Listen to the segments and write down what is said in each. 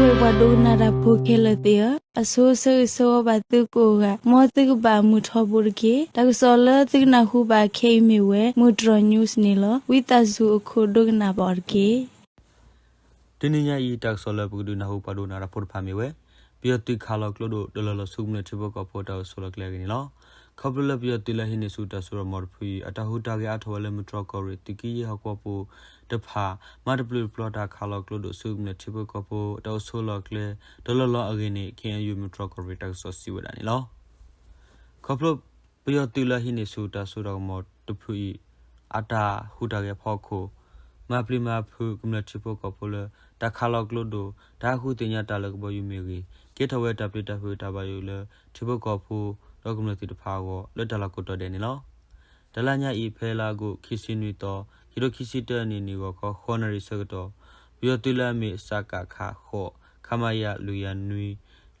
ပှၤဒိကနၣ်တၢ်ဖိခဲလၢာ်သ့ၣ်ဧၢ, အဆိဆၢဂ့ၤဆၢဝါဘၣ်သုကိးဂၤ, မ်သုကဘၣ်မုာ်ထီဘိတက့ၢ်. တၢ်ကစီၣ်လၢသုကနၢ်ဟူဘၣ်ခဲအံၤမ့ၢ်ဝဲ မုၢ်တြီၢ် news န့ၣ်လီၤ. ဝံသးစူၤအခိၣ်ဒိကနၣ်ဘၣ်အီၤတက့ၢ်. တနံၤညါအံၤ တၢ်ကစီၣ်လၢပကဒုးနၢ်ဟူပှၤဒိကနၣ်တၢ်ဖိတဖၣ်မ့ၢ်ဝဲ ပယီၤသုးခးလီၤကျိဒိၣ် တလီၢ်လီၤဆူကမျၢၢ်ထံဖိကီၢ်ဖိတၢ်အိၣ်ဆိးလီၤကျဲအဂ့ၢ်န့ၣ်လီၤ. ခီဖျိလၢပယီၤသုးလၢအဟံးန့ၢ်ဆူၣ်တၢ်စိတၢ်ကမီၤတဖုအံၤ အတၢ်ဟူးတၢ်ဂဲၤအါထီၣ်ဝဲလၢမုၢ်တြီၢ်ကီၢ်ရ့ၣ် သုးက့ယဲၢ်ဟီၣ်ကဝီၤပူၤတဖၣ် မၤတပျုာ်တပျီၤတၢ်ခးလီၤကျိဒိၣ်ဆူကမျၢၢ်ထံဖိကီၢ်ဖိတၢ်အိၣ်ဆိးလီၤကျဲ တလီၢ်လီၤအဂ့ၢ်န့ၣ် ခ့ၣ်အဲၣ်ယူၣ် မုၢ်တြီၢ်ကီၢ်ရ့ၣ်တၢ်ကစီၣ်စံးဝဲဒၣ်န့ၣ်လီၤ. ခီဖျိပယီၤသုးလၢအဟံးန့ၢ်ဆူၣ်တၢ်စိတၢ်ကမီၤတဖုအံၤ အတၢ်ဟူးတၢ်ဂဲၤအဖီခိၣ် မၤပျံၤမၤဖုးကမျၢၢ်ထံဖိကီၢ်ဖိလၢ တၢ်ခးလီၤကျိဒိၣ် တၢ်ဟးဃုသ့ၣ်ညါတၢ်လၢကဘီယူၤမ့ၢ်ဂ့ၤ ကဲထီၣ်ဝဲတၢ်ပျံၤတၢ်ဖုးတၢ်ဘၣ်ယိၣ်လၢ ထံဖိကီၢ်ဖိ ဒီးကမျၢၢ်သ့ၣ်တဖၣ်အဂီၢ် လၢတၢ်လီၢ်ကိးတီၤဒဲးန့ၣ်လီၤ. တလါညါအံၤ ဖဲလါအီကူး ခံဆံနွံသီ ခံထိခံဆံတၢနံၣ် နံၣ်ဂီၤခီ ဃိးနၣ်ရံၣ်ဆၢကတီၢ် ပယီၤသုးလၢအမ့ၢ် စကခ ဃိး ခမရ လွံၢ်ကယၤနွံ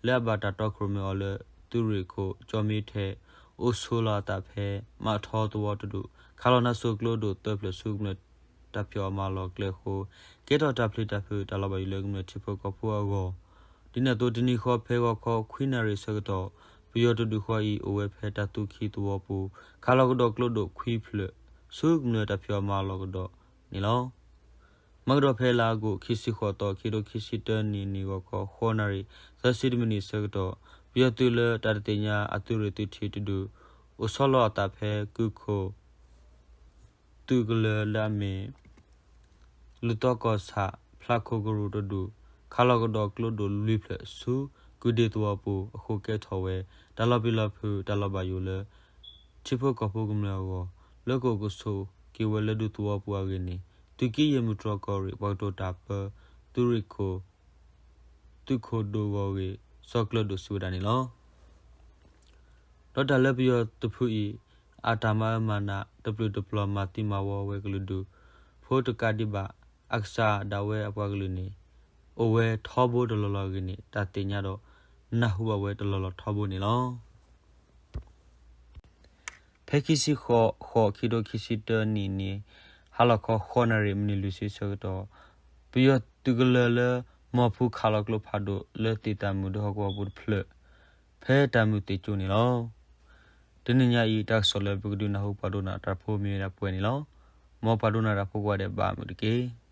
လၢအဘၣ်တၢ်တီခိၣ်ရိၣ်မဲအီၤလၢ သုးရ့ၣ်ခိၣ် ကၠီမ့ထဲး အိၣ်ဆိးလီၤအသးဖဲ မးထီသဝီတဒူၣ် ခးလီၤနါစိၤကျိဒိၣ်သၢဖျၢၣ်ဆူကမျၢၢ်တၢ်ဖံးအီၣ်မၤလီၤကျဲအဃိ ကဲထီၣ်တၢ်ပျံၤတၢ်ဖုးတၢ်လီၤဘၣ်ယိၣ်လၢကမျၢၢ်ထံဖိကီၢ်ဖိအဂီၢ် ဒ်န့ၣ်အသိး တနံၤဃီဖဲဂီၤခီ ခွံနၣ်ရံၣ်ဆၢကတီၢ် ပယီၤတဒူၣ်ဃီအံၤ အိၣ်ဝဲဖဲတၢ်သူၣ်ခံသဝီပူၤ ခးလီၤကဒီးကျိဒိၣ်ခွံဖျၢၣ် ဆူကမျၢၢ်တၢ်ဖံးအီၣ်မၤလီၤကဒီးန့ၣ်လီၤ. မၤကဒီးဖဲလါအီကူး ခံဆံဃိးသီ ခံထိခံဆံတၢနံၣ် နံၣ်ဂီၤခီ ဃိးနၣ်ရံၣ် သၢဆံတမံးနံးဆၢကတီၢ် ပယီၤသုးလၢတၢ်တသ့ၣ်ညါအသုးရ့ၣ်သုးထံးတဒူၣ် အိၣ်ဆီလီၤအသးဖဲ ကုၢ်ခိၣ် သုးကလၢၤလၢအမ့ၢ် လူၤသီကီၢ်ဆၣ် ဖျးခိၣ်ကရူၢ်တဒူၣ် ခးလီၤကဒီးကျိဒိၣ်လွံၢ်ဖျၢၣ်ဆူ ကုၢ်ဒ့သဝီပူၤအဃိ ကဲထီၣ်ဝဲ တၢ်လီၤပျံၤလီၤဖုး တၢ်လီၤဘၣ်ယိၣ်လၢ ထံဖိကီၢ်ဖိကမျၢၢ်အဂီၢ် လၢကအိၣ်ကဆိးက့ၤဝဲလၢဒူသဝီပူၤအဂ့ၢ်န့ၣ် သုးက့ယဲၢ်မုၢ်တြီၢ်ကီၢ်ရ့ၣ် ပှၤကတိၤတၢ်ပၢ သုးရ့ၣ်ခိၣ် သုးခိၣ်ဒိၣ်ဂီၢ်ဂ့ၢ် စီၤကျၢၤဒိၣ် စံးဝဲဒၣ်န့ၣ်လီၤ. ဒီးတၢ်လၢပယီၤတဖုအံၤ အတၢ်မၤအၢမၤနး တပျုာ်တပျီၤမၤသံမၤဝီဝဲကလုာ်ဒူၣ်ဖိတကးဒံးဘၣ် အကစၢ်ဒၣ်ဝဲအပှၤကလုာ်န့ၣ် အိၣ်ဝဲထီဘိတလီၢ်လီၤအဂ့ၢ်န့ၣ် တၢ်သ့ၣ်ညါဒီး နၢ်ဟူဘၣ်ဝဲတလီၢ်လီၤထီဘိန့ၣ်လီၤ. ဖဲခံဆံဃိး ဃိး ခံထိခံဆံတၢနံၣ်န့ၣ် ဟါလီၤခီ ဃိးနၣ်ရံၣ် မံးနံးလွံၢ်ဆံဆၢကတီၢ် ပယီၤသုးကလၢၤလၢ မီၢ်ဖူခးလီၤကျိဖးဒိၣ်လၢသ့ၣ်တၢ်မုၢ်ဒိၣ်ဟီၣ်ကဝီၤပူၤတဖျၢၣ် ဖဲတၢ်မုၢ်သ့ၣ်ကၠိန့ၣ်လီၤ. တနံၤညါအံၤ တၢ်ကစီၣ်လၢပကဒုးနၢ်ဟူပှၤဒိကနၣ်တၢ်ဖိမ့ၢ်ဝဲဒၣ်ပှဲၤန့ၣ်လီၤ. မ်ပှၤဒိကနၣ်တၢ်ဖိကိးဂၤဒဲး ဘၣ်မုာ်တက့ၢ်.